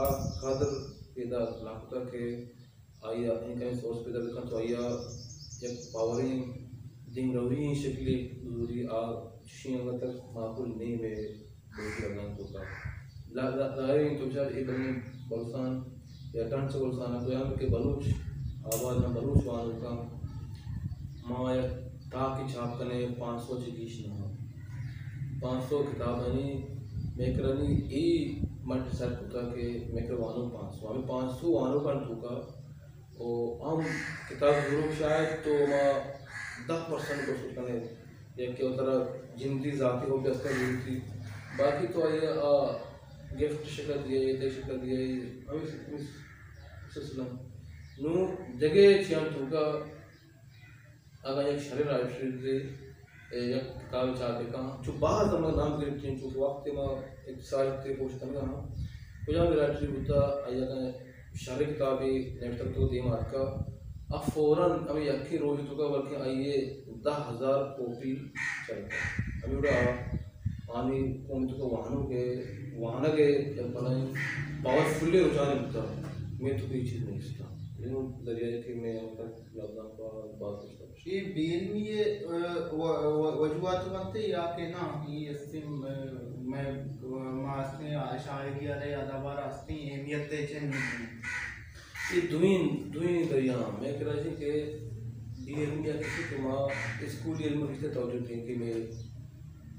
آ قدر پیدا نہ کتگ کہ آئی ء انکمنگ سورس پیدا بہ کنت و آئی ء یک پاوریں دیمروی ئیں شکلے بزوری، آ چشیں انگت تک معقول نیں مئے بلوچی رنگانی توکا۔ لا-، لا-، ظاہر انت تو بچار اے بلیں بلوچستان یا ڈنچ بلوچستان ء گویاں کہ بلوچ آباد نہ، بلوچ وانوکاں ما یک تاکے چاپ کنیں، پانچ سو چہ گیش نہ۔ پانچ سو کتابانی مئے کرا نی، اے من ڈیسائیڈ کتا کہ مئے کرا وانوک پانچ سو، ہمیں پانچ سو وانوکانی توکا و ہم کتاب زوروک شاید تو ما دہ پرسنٹ کوشش کنیں، یک کہ وترا جندی ذاتی ہو بیست ضرورتی، باقی تو آئی آ گفٹ شکل دیئے، تئی شکل دیئے، ہمیں، ہمیں سلسلہ۔ نوں دگہ چیان توکا اگاں یک شریں رائٹرے، اے، یک کتابے چاپ بہ کن، چو باز ہما نام گرفتیں، چو کہ وقت ما اقتصاد تے پوش کنگا ہاں، کجام رائٹرے بوتا، آئی اگاں شریں کتابے نوشتگ تو دیما اتکا، آ فوراً ہمے یکیں روچ توکا بلکیں آئی ء دہ ہزار کاپی چلتا۔ ہمے وڑا آنی قوم توکا وانوک ء، وانگ ء یک بلائیں پاورفلیں رجحانے بوتا، مئے توکا اے چیز نیستا۔ لیکن ذریعہ کہ مئے ہم تک لبزانک ء باز نوشتہ۔ اے بے علمی ء، ء، و-، و-، وجوہات بنت یا کہ نہ، اے استیں، ء، مئے، ما استیں شاعری ء را ادب ء را استیں اہمیت ء چہ نہ دیں۔ اے دوئیں، دوئیں دریا ہم، مئے کرا چی کہ بے علمی ء کسی کہ ما اسکولی علم ء بیشتر توجہ دیں کہ مئے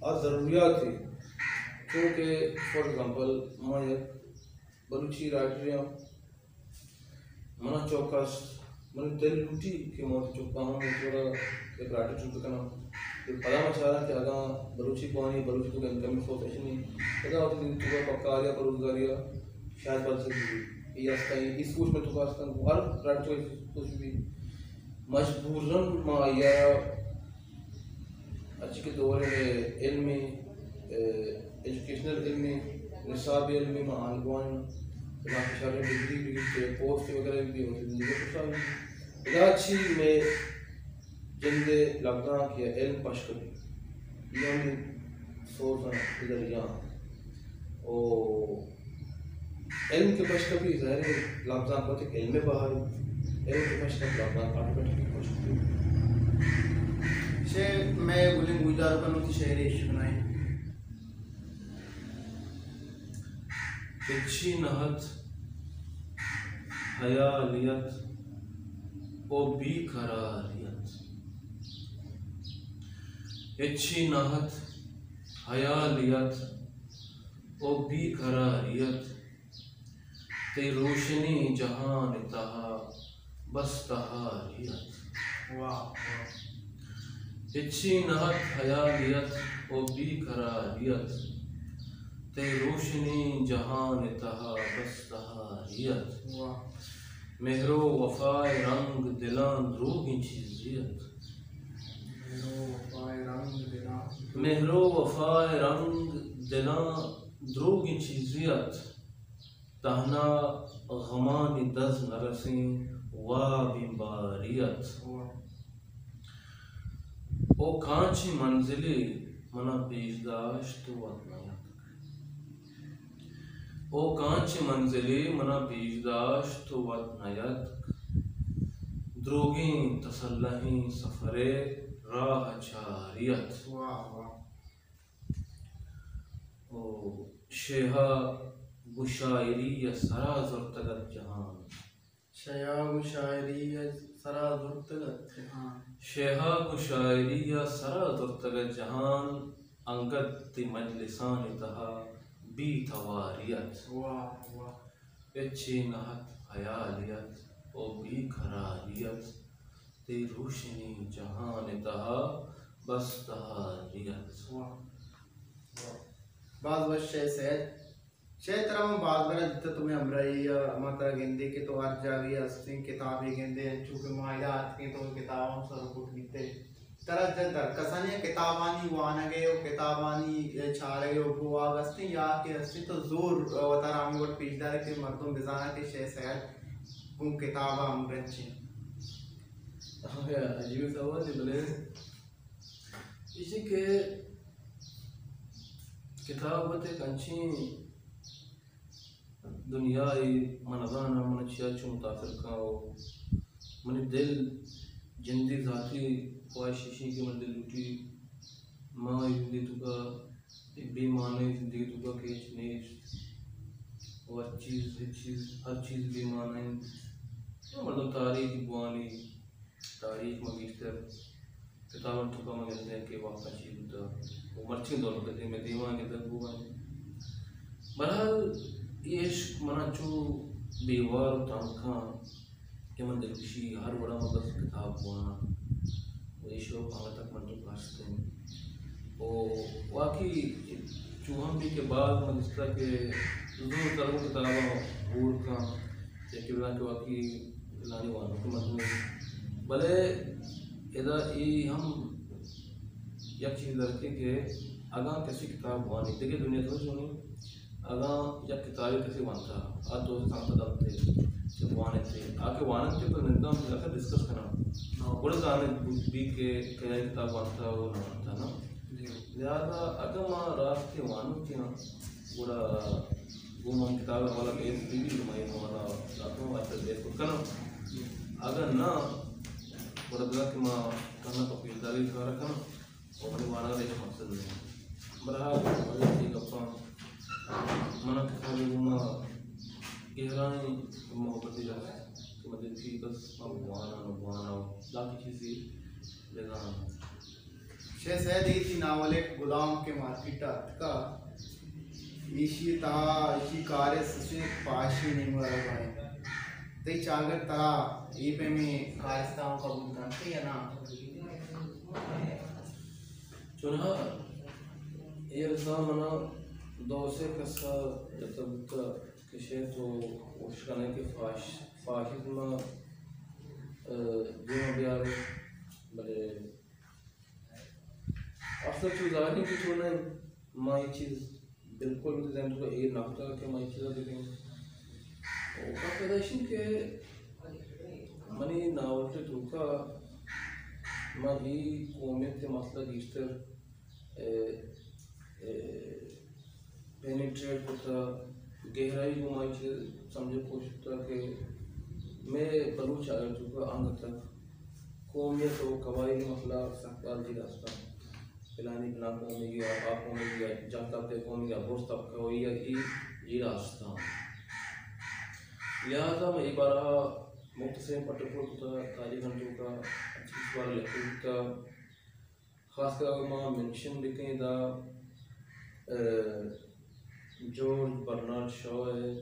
آ ضروریات ہے۔ چونکہ فار ایگزامپل ما یک بلوچی رائٹر آں، منا چوک است، منی دل لوٹی کہ من وتی چکاں ہم وتی وڑا یک رائٹر چست بکناں۔ کہ پدا من چاراں کہ اگاں بلوچی بوانی، بلوچی توکا انکمنگ سورس اش نی، اگاں وتی توکا پہ کاریا، پہ روزگاریا شاید بلوچی بی۔ اے است، اے سوچ من توکا است، ہر رائٹر توکا سوچ بی۔ مجبوراً ما آیا اچ کہ دور ء علمی، ء، ایجوکیشنل علمی، نصاب علمی ما آنگوائن، ادا کہ شریں ڈگری بگیت، پوسٹ وغیرہ بگیت، وتی زندگی خوشحال بگیت۔ ادا چی مئے جند ء لبزانک یا علم پش کپی، اے ہم سورس ء ذریعہ۔ او علم کہ پشت کپی، ظاہر ہے لبزانک وت ایک علم بہائی، علم کہ پشت کپ لبزانک آٹومیٹکلی پشت کپی۔ شے میں گلیں گوشدار کنوں تی شعر عشق نائیں۔ ہچی نہ ات حیالیت و بے قراریت۔ ہچی نہ ات حیالیت و بے قراریت۔ تئی روشنی جہان تہا بس تہاری ات۔ واہ، واہ۔ ہچی نہ ات حیالیت و بے قراریت۔ تئی روشنی جہان تہا بس تہاری ات۔ واہ۔ مہر و وفائے رنگ دلاں دروگیں چیزے ات۔ مہر و وفائے رنگ دلاں۔ مہر و وفائے رنگ دلاں دروگیں چیزے ات۔ تہنا غمانی دز نرسیں وابیں باری ات۔ واہ۔ او کانچیں منزلے منا پیش داشت و وت نیاتک۔ او کانچیں منزلے منا پیش داشت و وت نیاتک۔ دروگیں تسلہیں سفرے راہ چاری ات۔ واہ، واہ۔ او شیہا گوں شاعری ء سرا زرتگ ات جہان۔ شیہا گوں شاعری ء سرا زرتگ ات جہان۔ شیہا گوں شاعری ء سرا زرتگ ات جہان، انگت تئی مجلسانی تہا بے تواری ات۔ واہ، واہ۔ ہچی نہ ات حیالیت و بے قراریت، تئی روشنی جہان تہا بس تہاری ات۔ واہ، واہ۔ باز وش شے سید۔ شے ترا من باز برا جتا تو میں ہمراہی ء، ما ترا گندے کہ تو ہر جاگہ ہستیں کتابے گندے، انچو کہ ما ادا اتکیں تو کتاب ہم سر کٹ بیتے۔ ترا جند ہر کسانی ء کتابانی وانگ ء و کتابانی چارگ ء و بوھگ استیں یا کہ استیں تو زور وتارا ہمے وڑ پیش دارے کہ مردم بزاناں کہ شے سید گوں کتاب ء ہمگرنچ انت؟ آیا عجیب سوالے، بلے ایشی کہ کتاب وت ایک انچیں دنیا ء من نزاناں من چیا چو متاثر کاں و منی دل جندی ذاتی خواہش ایشی کہ من دل لوٹی ما اے زندگی توکا، اے بے معنی زندگی توکا کہ ہچ نیست و ہر چیز، ہچ چیز، ہر چیز بے معنی انت۔ مردم تاریخ بوانی، تاریخ ما گیشتر کتاباں توکا ما گندیں کہ واقعاً چی بوتا و مرچی دور ء دیما دیما گندگ بوگا انت۔ بہرحال، اے عشق منا چو بے وار و تنگ کاں کہ من دلگوشی ہر وڑا ما بس کتاب بواناں و اے شوق انگت تک من توکا ہست انت۔ و واقعی چو ہم بھی کہ باز من دیستا کہ زور تر کتاباں ہور کاں، یکے بزاں کہ واقعی پلانی وانوکیں مردمے۔ بلے ادا اے ہم یک چیز درکے کہ اگاں کسی کتاب وانی، دگہ دنیا تو چونی، اگاں یک کتابے کسی وانتا، آ تو سانتا دنتے، کہ وانتے، آ کہ وانتے پر ننداں اکثر ڈسکس کناں۔ ہاں۔ گڑا زانے بی کہ کیا کتاب وانتا و نہ وانتا نا۔ جی۔ لہذا اگاں ما راستی وانوکیں، گڑا گوں من کتاب ء حوالہ بحث بہ بیت، من اے حوالہ داتوں، آئی ء بحث کت کناں۔ اگاں نہ، گڑا بزاں کہ ما تہنا پہ پیشداری کار ء کناں، و منی وانگ ء ہچ مقصد نہ انت۔ بہرحال، من اے گپاں، من ء کتاب ء گوما گہرائیں محبتے ہست کہ من دلگوشی بس من بواناں و بواناں و باقی چیزے بزاناں۔ شے سید، اے تئی ناول ایک غلام کہ مارکیٹ ء اتکا، ایشی ء تہا ایشی کارست سچیں پاشی نیمگ ء روگا انت۔ تئی چاگرد ترا اے پیمیں کارست ء قبول کنت یا نہ؟ چوناہا اے رسا منا دو سے کسا جتا بوتا کہ شے تو کوشش کنے کہ فاش-، فاشزم ء، ء، دیما بیارے، بلے اصل چو ظاہری کہ چونیں ما اے چیز بالکل وتی ذہن توکا ایر نہ کتگ کہ ما اے چیزا بکنیں۔ و پدا ایشی کہ منی ناول ء توکا ما اے قومیت ء مسئلہ گیشتر، ء، ء، پینیٹریٹ کتا، گہرائی گوں ما اے چیز سمجھگ کوشش کتا کہ مئے بلوچ چاگرد توکا انگت قومیت و قبائلی مسئلہ سک باز دیر است۔ پلانی پلان قومے گیا، آ قومے گیا، جنگ طبقہ قومے گیا، بورس طبقہ و یا ای دیر است۔ لہذا من اے بارہ مختصریں پٹ و پول کتا، تاریخ انچو کا اچھی سوال لکھتا۔ خاص کر اگر ما منشن بکنیں دا، اہ، جارج برنارڈ شاء ءِ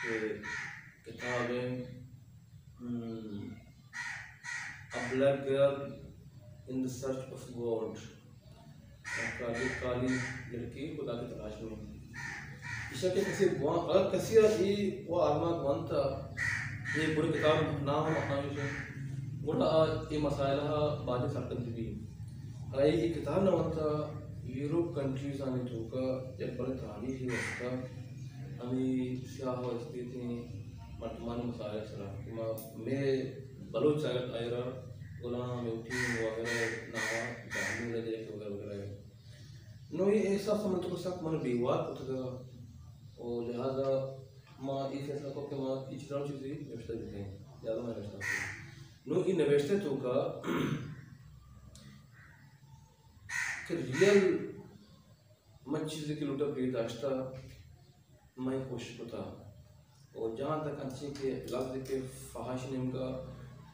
کہ کتاب ہے، ہم، A Black Girl in the Search of God، کالی، کالی لڑکی خدا کی تلاش میں۔ ایشاں کہ کسے گوان، اگر کسے ءَ اے و آلما گوانتا، اے پورے کتاب نام ہم آسانی سے، گڑا آ اے مسائل ءَ بعد سرپد بی۔ اگر اے، اے کتاب نہ وانتا، یورپ کنٹریز آنی توکا یک بڑے تاریخی واسطہ ہمیں سیاہ و اسپیتیں مردمانی مسائل سرا کہ ما، مئے بلوچ سرا آئرا غلام، یتیم وغیرہ ناما جہانی لگے وغیرہ وغیرہ۔ نوں اے احساس من تو سک من بیوار کتگ و لہذا ما اے فیصلہ کو کہ ما اے چیزاں چیزی نوشتہ بکنیں، لہذا ما نوشتہ کو۔ نوں اے نوشتہ توکا کہ ریئل من چیزے کہ لوٹا پیش داشتا، من کوشش کتا۔ و جہاں تک انچیں کہ لفظ کہ فحاشی نیمگا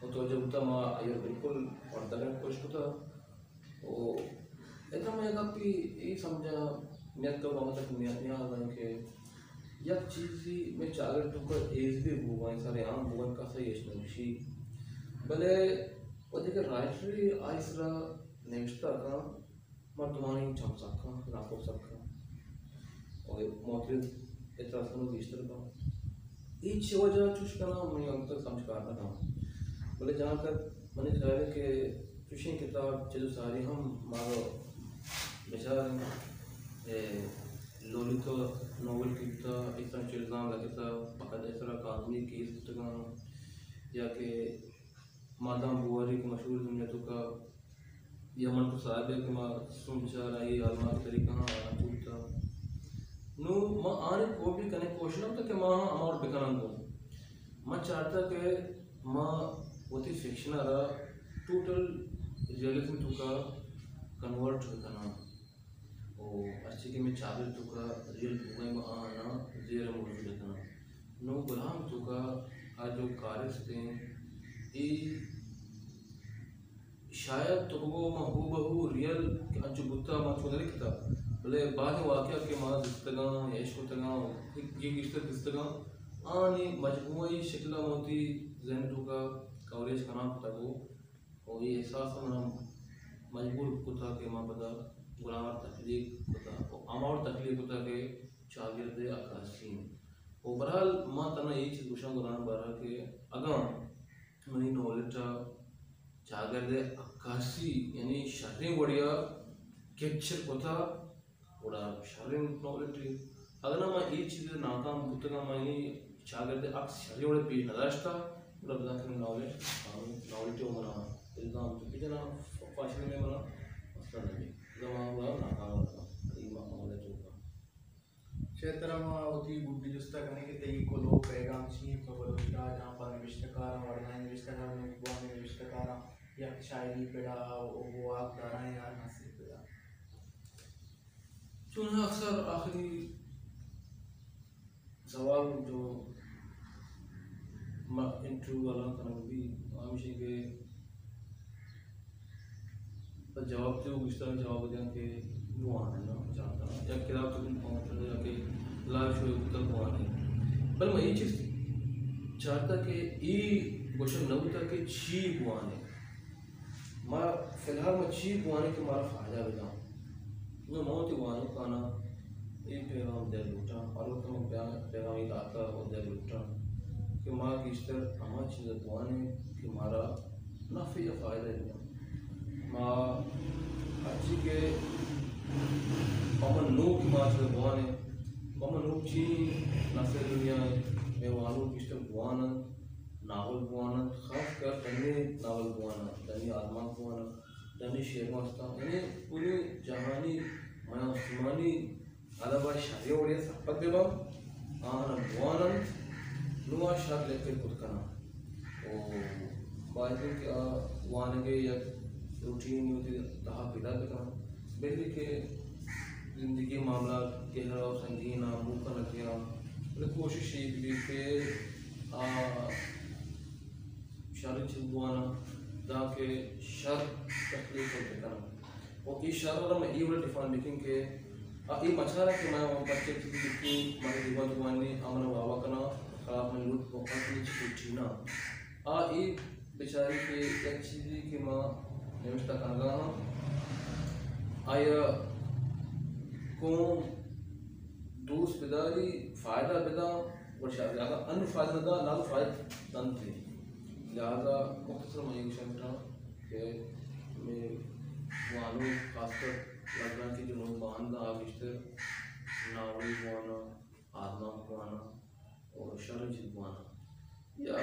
متوجہ بوتا، ما آئی ءَ بالکل ورتگ ءِ کوشش کتا۔ و ادا من یک گپے اے سمجھا نیت کہ وہاں تک نیت نیاز ہیں کہ یک چیزی مئے چاگرد توکا ایز بھی بوگا، سر عام بوگا، کسا ہچ نہ گوشی۔ بلے وہدے کہ رائٹرے آئی سرا نوشتہ کن، مردمانی چم سکاں، ناکو سکاں۔ و مختلف اعتراض کنوک گیشتر باں۔ اے چے وجہ چوش کناں، من انگت سمجھ کار نہ کناں۔ بلے جہاں تک منی خیال ہے کہ چوشیں کتاب چد و ساری ہم مارا بچار انت۔ اے لولیتا ناول کہ بوتا، ایسا چہ الزام لگتا، پکا ایسرا قانونی کیس بوتگاں، یا کہ مادام بوہری کہ مشہور دنیا توکا، یا منٹو صاحب ءِ کہ ما سم بچار آئی آلمانی طریقہ ہاں آرام چوتا۔ نوں ما آنے کوپی کنے کوشش نہ کتا کہ ما ہاں ہما وڑ بکناں گوں۔ ما چارتا کہ ما وتی فکشن ءَ را ٹوٹل ریئلزم توکا کنورٹ بکناں۔ و ہرچی کہ مئے چاگرد توکا ریئل بوگا ما آہانا زیر موضوع بکناں۔ نوں غلام توکا آ جو کارست ہیں، اے شاید تو بگو ما ہو بہ ہو ریئل کہ انچو بوتا ما چو نہ لکھتا، بلے بعض واقعہ کہ ما دیستگاں یا اشکتگاں، گی-، گیشتر دیستگاں، آنی مجموعی شکل ءَ ما وتی ذہن توکا کوریج کنان کتگ و و اے احساس ءَ منا مجبور کتا کہ ما پدا غلام ءَ تخلیق کتا و ہما وڑ تخلیق کتا کہ چاگرد ءِ عکاسی انت۔ و بہرحال ما تہنا اے چیز گوشاں غلام ءِ بارہ ءَ کہ اگاں منی ناولٹ ءَ چاگرد ءِ عکاسی یعنی شریں وڑے ءَ کیپچر کتا، گڑا شریں ناولٹے۔ اگاں ما اے چیز ءَ ناکام بوتگاں، ما اے چاگرد ءِ عکس شریں وڑے پیش نہ داشتہ، گڑا بزاں کہ ناولٹ، ناولٹے و منا الزام تو بجناں، فاشل میں منا مسئلہ نہ بی۔ بزاں ما گڑا ناکام اتاں، اے ما معاملہ چوکا۔ شاید ترا ما وتی گڈی جستا کنیں کہ تئی کلوہ پیغام چی انت پہ بلوچ راج آں، پہ نبشتہ کاراں، وڑنائیں نبشتہ کاراں، نوجوانیں نبشتہ کاراں، یک شاعری پڑا و واک داراں یا نثری پڑا؟ چوناہا اکثر آخری سوال جو ما انٹرویو والا کنگ بی، ہمیش انت کہ پہ جواب دیو گشتہ جواب دیاں کہ بوان ہے نا، جانتا نا۔ یا کتاب تو کم پہنچ یا کہ لائیو شو کتل بوان ہے۔ بل میں یہ چیز چاہتا کہ یہ گوشن نہ ہوتا کہ چی بوان ہے۔ ما فی الحال ما چی بوانیں کہ مارا فائدہ بداں۔ نوں ما وتی وانوکانا اے پیغام دئیگ لوٹاں، ہر وقت من پیغام، پیغامی داتا و دئیگ لوٹاں کہ ما گیشتر ہما چیز بوانیں کہ مارا نفع یا فائدہ بداں۔ ما ہرچی کہ پہ من نوک ما چیز بوانیں، پہ من نوک چی نثر دنیا ہے، مئے وانوک گیشتر بوان انت، ناول بوان انت، خاص کر ڈنی ناول بوان انت، ڈنی آزمانک بوان انت، ڈنی شعر ما استاں، یعنی پوری جہانی میان استمانی ادب ءَ شریں وڑے ءَ سرپد بہ باں۔ آہاں بوان انت، نوں آ شر لکھ کت کناں۔ او باید انت کہ آ وانگ ءِ یک روٹین وتی تہا پیدا بہ کناں، بلے کہ زندگی ءِ معاملات گہرا و سنگین آں، ممکن نہ بیاں، بلے کوشش اے بہ بیت کہ آ شر چیز بواناں، دانکہ شر تخلیق بہ کناں۔ و اے شر ءَ را ما اے وڑ ڈیفائن بکن کہ آ اے مچار کہ ما پرچے چیز لکھی، مارا دیوان تو وانی، آ منا واوا کناں، خلاف من لوٹ و خلق نی چی کوٹی نا۔ آ اے بچاری کہ یک چیزی کہ ما نوشتہ کنگا ہاں، آیا قوم دوست بداری، فائدہ بداں، گڑا شاید اگاں انو فائدہ نہ داں، نال فائدہ دنت۔ لہذا مختصر من اے گوشاں کہ مئے وانوک خاص کر لبزانکی جنوب باہند آ گیشتر ناول بواناں، آزمانک بواناں اور شریں چیز بواناں۔ یا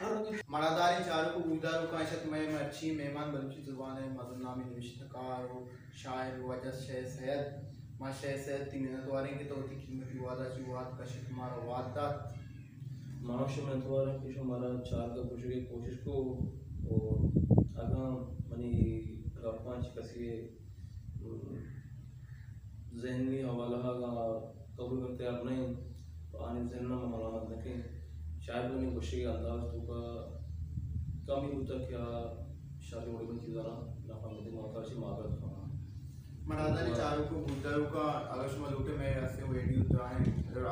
ہر وقت مڑاداریں چاروک و گوشداروکاں، اش ات مئے مرچی مہمان بلوچی زبان ءِ مزن نامیں نوشتہ کار و شاعر و واجہ شے سید۔ ما شے سید تئی منتواریں کہ تو وتی قیمتی وہدا چہ وہد کشت مارا وہد دات۔ ما شمئے منتواریں کہ شما مارا چار گپ گوشگ ءِ کوشش کو و اگاں منی گپاں چہ کسی ءِ ذہنی حوالہ ءَ قبول کنگ ءَ تیار نہ انت، تو آنی ذہن ءَ ما ملامت نہ کن۔ شاید منی گوشگ ءِ انداز توکا کمی بوتگ کہ آ شر جوڑی من چیزاں نہ فہمتگ، ما کارچی معذرت خواہاں۔ مڑاداریں چاروک و گوشداروکاں، اگر شما لوٹے مئے ہستیں ویڈیو درائیں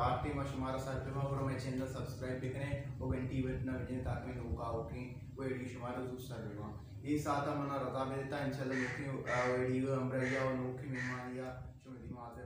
آرتے ما شمارا سر پہ ما گڑا مئے چینل سبسکرائب بکنے و گھنٹی بٹن بجنے تاکہ مئے نوکا ہوکیں ویڈیو شمارا زود سر بہ باں۔ اے ساعت ءَ منا رضا بدیتا، انشاءاللہ نوکیں، آ، ویڈیو ہمراہی ءَ و نوکیں مہمانی ءَ شمئے دیما حاضر